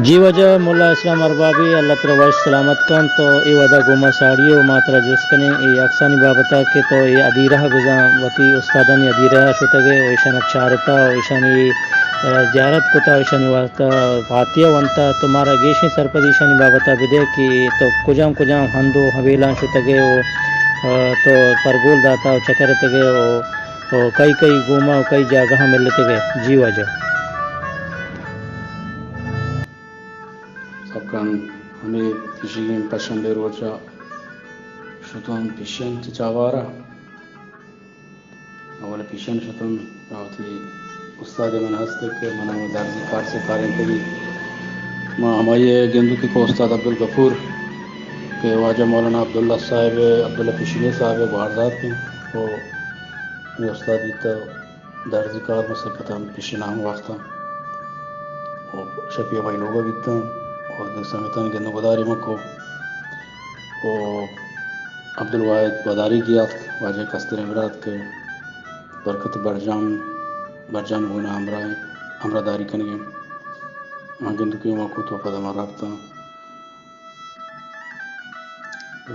جی واجہ ملا اسلام اربابی، اللہ ترا وش سلامت کنت۔ تو اے وھدا گوں ما ساڑی ئے و ما ترا جست کنیں اے عکسانی بابتا کہ تو اے ادیرہ بزاں وتی استادانی ادیرہ شتگ ئے و ایشانا چارتا و ایشانی، ء، زیارت کتا و ایشانی واسطہ فاتحہ ونتا۔ تو مارا گیشیں سرپدی ایشانی بابتا بدے کہ تو کجام کجام ہند و حویلاں شتگ ئے و، ء، تو پرگول داتا و چکرتگ ئے و، و کئی کئی گوما و کئی جاگہاں ملتگ ئے؟ جی واجہ۔ سکن ہمے پیشیگیں پشنبے روچا شتون پیشن چہ چاوارا۔ اول پیشن شتون، وتی استاد من ہست کہ من ہم درزی کار سے کارینتگی۔ ما ہمائی گندوکی کو استاد عبدالغفور کہ واجہ مولانا عبداللہ صاحب، عبداللہ پیشینے صاحب گوہاردار کن۔ و اے استاد بیتا درزی کار مسکت ہم پیشن ہم وقتا۔ و شپی ہمائی لوگا بیتا و دو سنگتان گندو گداری مکو۔ و عبدالواحد وداریگی آتک، واجہ کستریں برات کہ برکت برجام، برجام گونا ہمراہ، ہمراہ داری کنگی۔ آ گندوکی ما کت و پدا ما رفتاں۔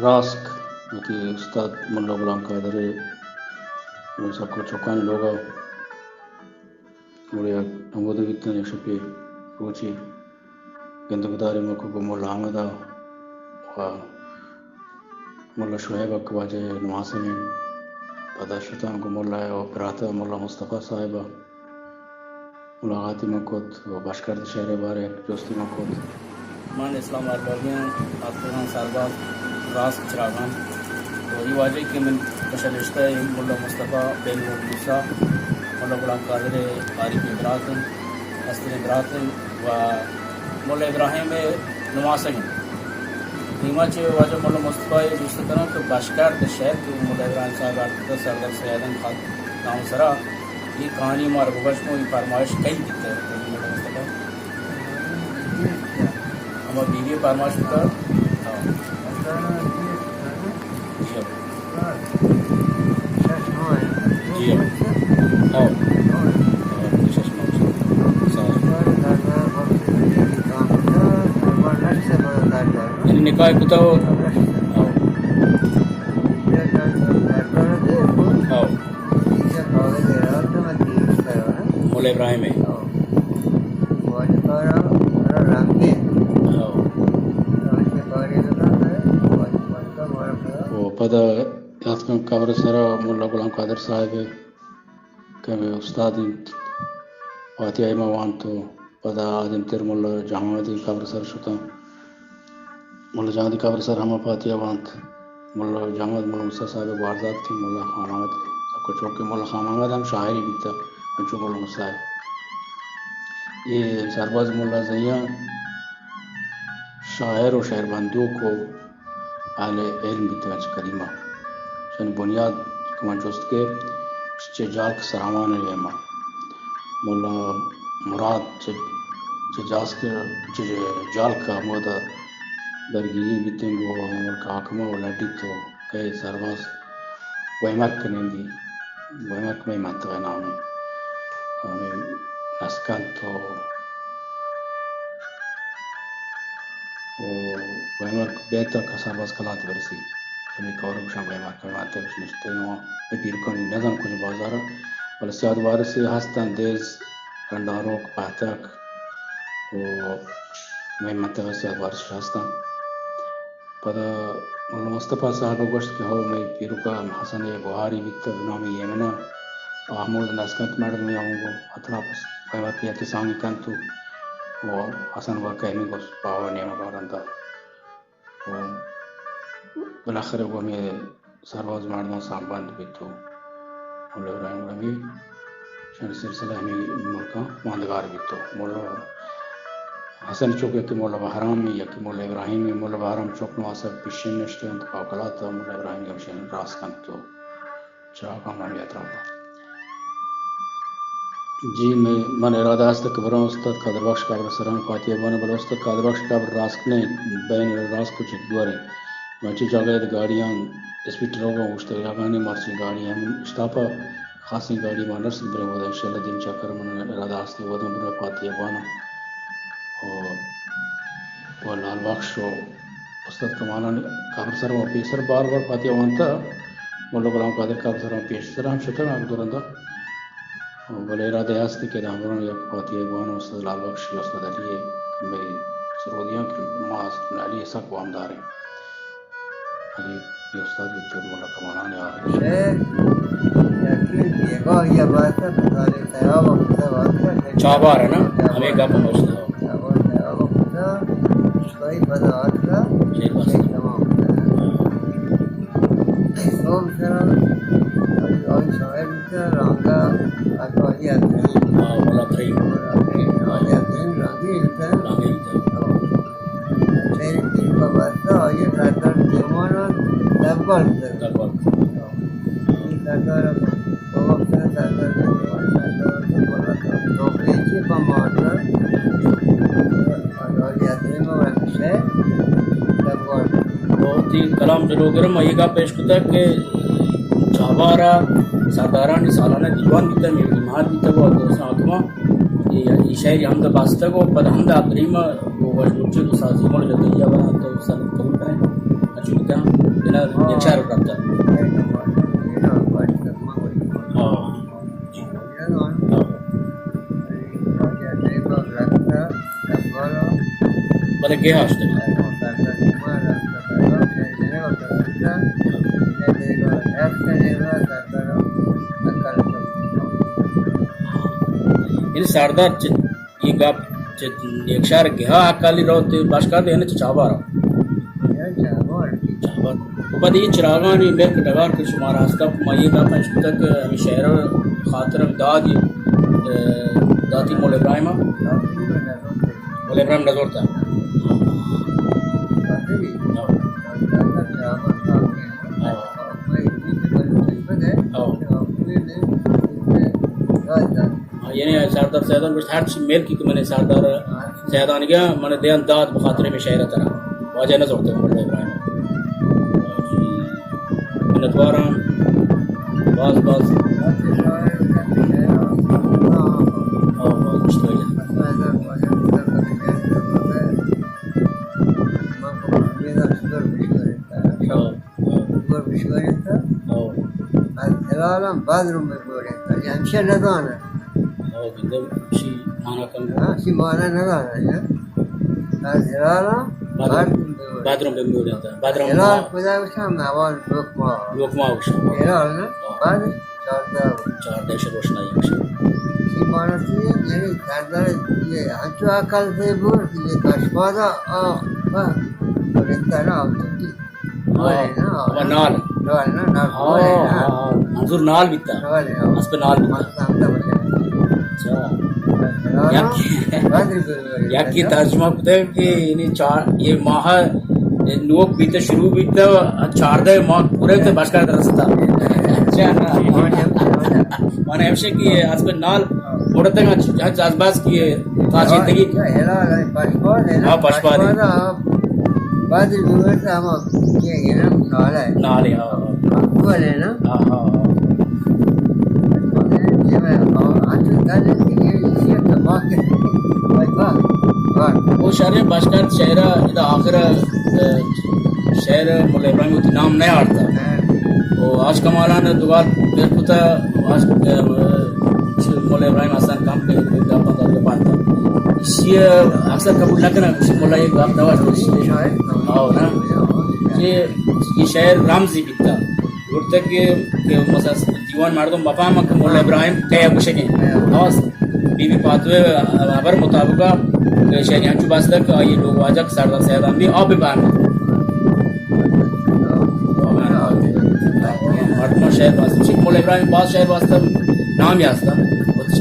راسک وتی استاد ملا غلام قادر ء سکو چکانی لوگا گڑا ہمودا بیتن یک شپے روچے گندگداری مکو گوں ملا احمد ء و ملا شعیب ء کہ واجہ نماسگیں۔ پدا شتاں گوں ملا ء و برات ء ملا مصطفی صاحب ء ملاقاتی من کت و بشکرد شہر ء بارے جستی من کت۔ من اسلام آبادی آں، آتکگاں سرباز راست چراغان۔ و ای واجہ کہ من کشا نشتہ ایں، ملا مصطفی بن موسیٰ، ملا غلام قادر عارفی برات انت، استریں برات انت و ملا ابراہیم نماسگ انت۔ دیما چہ واجہ ملا مصطفی جست کناں کہ بشکرد شہر کہ ملا ابراہیم صاحب آتکگ سردار سید انت خان نام سرا۔ اے کہانی مارا بگوش کن، اے فرمائش کئی بیتگ؟ ہما بی بی فرمائش بیتگ؟ ہاں۔ جی ہاں۔ جی ہاں۔ ہاں۔ ہاں، شش ماہ۔ سال۔ یعنی نکاح کتا ہو؟ ہاں۔ ہاں۔ ملا ابراہیم ہے۔ و پدا یاتکن قبر سرا ملا غلام قادر صاحب کہ ہمے استاد انت، فاتحہ ما وانت و پدا آ دیمتر ملا جہان محمدی قبر سر شتاں۔ ملا جہان محمدی قبر سر ہما فاتحہ وانت۔ ملا جہان محمد ملا موسیٰ صاحب گوارزات کہ ملا خان محمد سکو چوکے، ملا خان محمد ہم شاعری بیتا، انچو ملا موسیٰ۔ اے سرباز ملا زیان شاعر و شعر بندوک و اہل علم بیتگ چہ قدیما۔ چون بنیاد کہ من جست کہ چہ جالک سراوان ء ایما ملا مراد چہ، چہ جاسک، چہ جالک ء ہمودا درگیری بیتیں گوں ہمے ملک حاکم ء لڈیت و کئے سرباز ویمرک نندی، ویمرک مئے منطقہ ء نام انت۔ ہمے نسکنت و و گویمرک بیت ء سرباز کلات برسی۔ ہمے کور گوشاں گویمرک ء مات ء نشتگ آں۔ اے پیرکانی نزان کجا بازار ء، بلے سیاد وارث ء ہستاں دیز، رنڈاروک، پہتک و مئے منطقہ ء سیاد وارث ہستاں۔ پدا ملا مصطفی صاحب ء گوشت کہ ہو مئے پیرک ء حسن ء گوہاری بیتگ نامی یمن ء، آ ہمود نسکنت مردمے ہم گوں اطراف ء گویمرک یکے سانگی کنت و و حسن واقعی ہمے گوست پاو نیمگا رندا۔ و بالاخرہ گوں ہمے سرباز مردم سانگ بند بیت و ملا ابراہیم گڑا ہمے شان سلسلہ ہمے ملکاں ماندگار بیت و ملا حسن چوک یکے ملا بہرام، یکے ملا ابراہیم، ملا بہرام چوک نواسگ پیشین نشتگ انت، پاو کلات ملا ابراہیم گمشین راست کنت و چراغاں ماں یاترا کن۔ جی، میں، من ارادہ است کہ براں استاد قادر بخش قبر سران فاتحہ بوان، بلے استاد قادر بخش قبر راسک نہیں، بین راسک کچھ دوریں۔ من چی جاگہ گاڑیاں اسپیڈ روگا اوشتگ جاگہ نہیں، مرچی گاڑی ہم اشتاپا خاصی گاڑی ما نرس برے ودا انشاءاللہ دیم چکر من ارادہ است ودا برے فاتحہ بوانا۔ اور و لال بخش و استاد کمالانی قبر سر ما پیسر بار بار پاتیا وانتا، ملا غلام قادر قبر سر ما پیش سر ہم شتگ ہم دو رندا۔ بلے ارادہ است کہ دامران یک پاتیا بوان استاد لال بخش یا استاد علی کہ مئے سرودیاں کہ ما علی سک وامدار ہیں۔ علی، یہ استاد بچو ملا کمالان یار۔ شعر، یقین بیگاہ یا بات ہے، بزاری تیاب و بزار بات ہے۔ چابار ہے نا؟ چابار۔ ہمیں گپ پہنچتا ہے۔ چابار تیاب و بزار، شکایی بزار بات ہے۔ شعر بات ہے۔ تمام۔ سوم سرا، آئی، آئی شاعر بیتا، رانگا، آئی آدمی۔ ہاں، ملا تھئی۔ ملا تھئی، آئی آدمی، رانگی بیتا۔ رانگی بیتا۔ شعر تیرگا بستا، آئی سردار دیوان دبگال بزر۔ دبگال۔ این سردار، بابا سر سردار دیوان سردار تو بولا تو۔ تو پیچی پا مارتا۔ آزادی عظیم و ہمیشہ دبگال۔ بہت ہی کلام جلوگر، ما یہ گپ پیش کتا کہ چابارا سردارانی سالانہ دیوان بیتا، میرے مال بیتا، وہ دوستاں حکمہ۔ یہ، یہ شعر ہم دا بستگ و پد ہم دا عبدالرحیم و وش مرچی کو سازی مول جدی یا بنا تو سر قبول کریں۔ اچھا، بنا یک شعر کرتا۔ ہاں۔ ہاں۔ بلے گیہا شتگ۔ یعنی سردار چہ، یہ گپ چہ یک شہر گیہا حقالی روت بشکار دے، یعنی چہ چابار۔ چابار۔ و بعد یہ چراغانی ملک ڈگار کہ شمارا ہست کپ، ما یہ گپ اش کتگ کہ ہمیں شہر خاطر دادی، اے، داتی مول ابراہیم۔ مول ابراہیم نزورتا۔ ہاں۔ ہاں، یعنی سردار سیدان گوشت، ہر چی ملکی کہ من سردار سیدان گیا، من دیان داد بخاطر میں شہر ترا۔ واجہ نزورتا مول ابراہیم۔ منتواراں۔ باز، باز۔ ہاں، باز مشتاق۔ ہاں، ہاں۔ ہاں۔ از ہلال ہم بدر بگوریت، یعنی ہمیشہ نزانت۔ ہاں، گندم چی مانا کن۔ ہاں، چی مانا نزانت، ہاں۔ از ہلال ہم بدر۔ بدر۔ بدر بگوریت۔ بدر ہلال ما۔ کجا گوشن؟ ہما لوک ما۔ لوک ما گوشن۔ ہلال نا؟ ہاں۔ بدر چاردہ۔ چاردہ شب روشنائی گوشن۔ چی مانا چی؟ یعنی سردار یہ ہنچو عقل سے بور، یہ کشپادا، آ، آ، رہتا نا، ہم تو ہاں، ہاں، نال۔ نال نا، نال، ہاں، نال نا۔ ہاں، ہاں، منظور نال بیتا۔ نال، ہاں۔ اسپ نال بیتا۔ ہاں، ہاں، ہاں۔ اچھا۔ نال نا، یک، بعد میں یکی ترجمہ کتے کہ یعنی چار، یہ ماہ، یہ نوک بیتا، شروع بیتا، چاردہ ماہ پورے تے بشکار درستا۔ اچھا۔ ہاں، ہاں، ہاں۔ مانا ہمیشہ کہ اسپ نال اڑتگا، جذباز کی تاچینتگی۔ ہاں، پشپا دے نا۔ ہاں، پشپا دے۔ بعد میں ہما یہ، یہ نا نال ہے۔ نال ہے، ہاں، ہاں۔ بولے نا۔ ہاں، ہاں، ہاں۔ یہ میں، ہاں، آج تو کل یہ، یہ تو بات ہے۔ بھائی، واہ، واہ۔ وہ شعر بشکار شعر ادا آخر، اے، شعر ملا ابراہیم وتی نام نہ آرتا۔ ہاں۔ و آش کمالان دوبار پر کتا، آش، اے، ملا ابراہیم حسن کم کہ گپ داد پانتا۔ اسی اکثر قبول نہ کرنا، اسی ملا یہ گپ دوا تو اسی شاعر۔ ہاں نا۔ یہ، یہ شعر رمزی بیتا۔ گڑتگ کہ، کہ مثلاً دیوان مردم بفہمن کہ ملا ابراہیم کئے گوشگیں۔ ہاں۔ بی بی پاتوے ہبر مطابق کہ شعری ہنچو بستگ کہ آئی لوگ واجہ کہ سردار سیدان بھی آپ بفہمن۔ مردم شعر بستگ، چک ملا ابراہیم باز شعر بستگ، نام یاستہ۔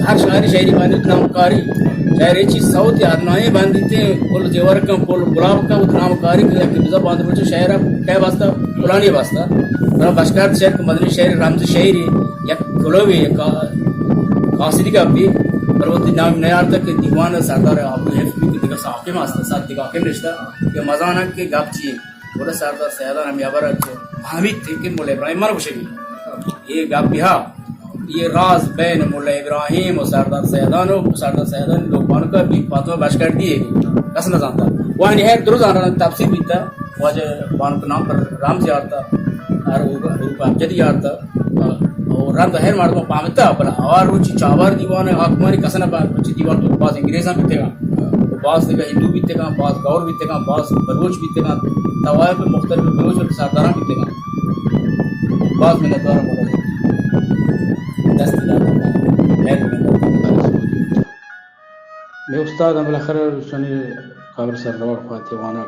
ہر شاعری شعری بندیت نام کاری۔ شاعری چیز صوت یا ادنائی بندیتے، پل زیور کن، پل گلاب کن، نام کاری کہ بزا باند روچ شعر کئے بستہ؟ فلانی بستہ۔ بنا بشکار شعر کہ مدنی شعر، رمز شعری، یک کلوے، یک قاصدی گپی، پر وتی نام نیارتہ کہ دیوان سردار عبدالحفظ بھی کہ دگہ حاکم است، ساتھ دگہ حاکم نشتہ، کہ مزانہ کہ گپ چی، بولے سردار سیدان ہمیں خبر ہے کہ فہمیت کہ ملا ابراہیم مر گوشگی۔ یہ گپ بھی ہا، یہ راز بین ملا ابراہیم و سردار سیدان و سردار سیدان لوگ بانکا بی فاطمہ بشکر دیے، کس نہ جانتا۔ وانی ہر درو زاناں تفسیر بیتا، واجہ بانک نام پر رمز یارتا، ہر حروف ابجدی یارتا، اور رند ہر مردم پامتا، بلا آوار روچی چاوار دیوان حاکمانی کسن پر روچی دیوان تو باز انگریزاں بیتگا، باز دیگا ہندو بیتگا، باز گور بیتگا، باز بلوچ بیتگا، توائف مختلف بلوچ اور سرداران بیتگا، باز منتوار مولا دست دار۔ مئے استاد ہم بالاخرہ چنی قبر سر روگ، فاتحہ وانگ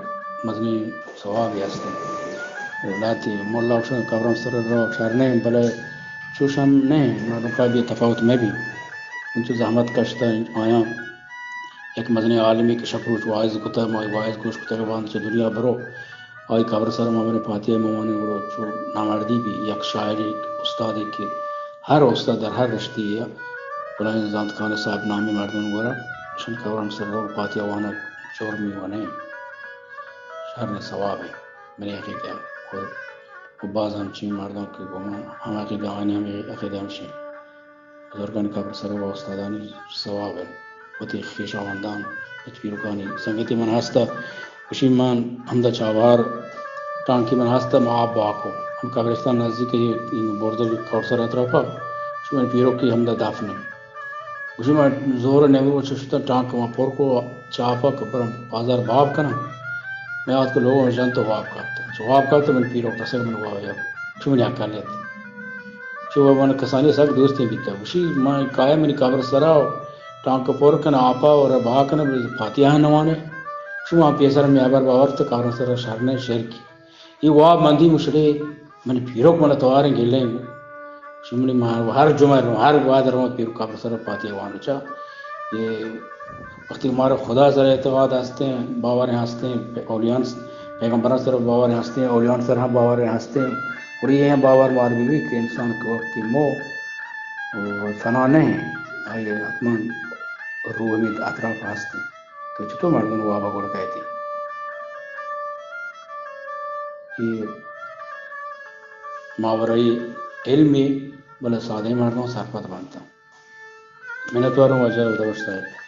مزنی ثوابی ہست انت۔ لہتے ملا گوشن قبران سر روگ شر نہ انت، بلے چوش ہم نہ انت، مردم کا بے تفاوت مہ بی۔ انچو زحمت کشتہ آیاں، یک مزنیں عالمی کہ شپ روچ واعظ کتہ، ما واعظ گوش کتہ کہ باندا چہ دنیا برو، آئی قبر سر ما بریں فاتحہ مہ وانیں، گڑا چو نامردی بی۔ یک شاعرے، استادے کہ ہر استاد در ہر رشتے ء بلائیں زانتکار صاحب نامی مردم گورا شن قبران سر رو فاتحہ وانگ جرمی و نہ انت، شر نہ انت، ثواب انت۔ منی عقیدہ و، و باز ہمچین مردم کہ گمان ہم عقیدہ آنی ہم عقیدہ ہمشی بزرگان قبر سر و استادانی ثواب انت۔ وتی خویشاوندان، وتی پیرکانی سنگتی من ہستہ، گوشی من ہمدا چابہار ٹانکی من ہستہ، ما آپ بہا کو۔ ہم قبرستان نزدیک ہے، این بردر کورسر اطرافا، گوشی من پیرکی ہمدا دفن ہے۔ گوشی من زور نیمروچ شتہ ٹانک ما پر کو، چاپک برم بازار باب کنم۔ میں آتک لوگ جنت و واب کپت۔ چو واب کپت من پیرک رسگ من واب یا۔ چو من عقل ایت۔ چو من کسانی سک دوستی بیتا۔ گوشی من کایا منی قبر سرا ٹانک پر کن آپا اور بہا کن فاتحہ نوانے۔ شما پیسر میں ابر باور تو قبر سرا شرنے شرکی۔ ای واب مندی مشڑے منی پیرک من تواریں گلیں۔ شمنی ما ہر جمعہ رو، ہر واد رو پیرک قبر سرا فاتحہ وانو چا۔ یہ وقتی مارا خدا سر اعتقاد ہستیں، باور ہستیں، اولیان پیغمبران سر باور ہستیں، اولیان سر ہم باور ہستیں۔ اور یہ ہم باور مار بھی کہ انسان کے وقتی مو فنا نہیں، آئی حتماً روح میں اطراف ہستیں۔ تو چطور مردم وابا گڑ کہتی؟ یہ ماورای علمی بلے سادہ مردم سرپد بنتا۔ منتواروں واجہ ہدابخش صاحب۔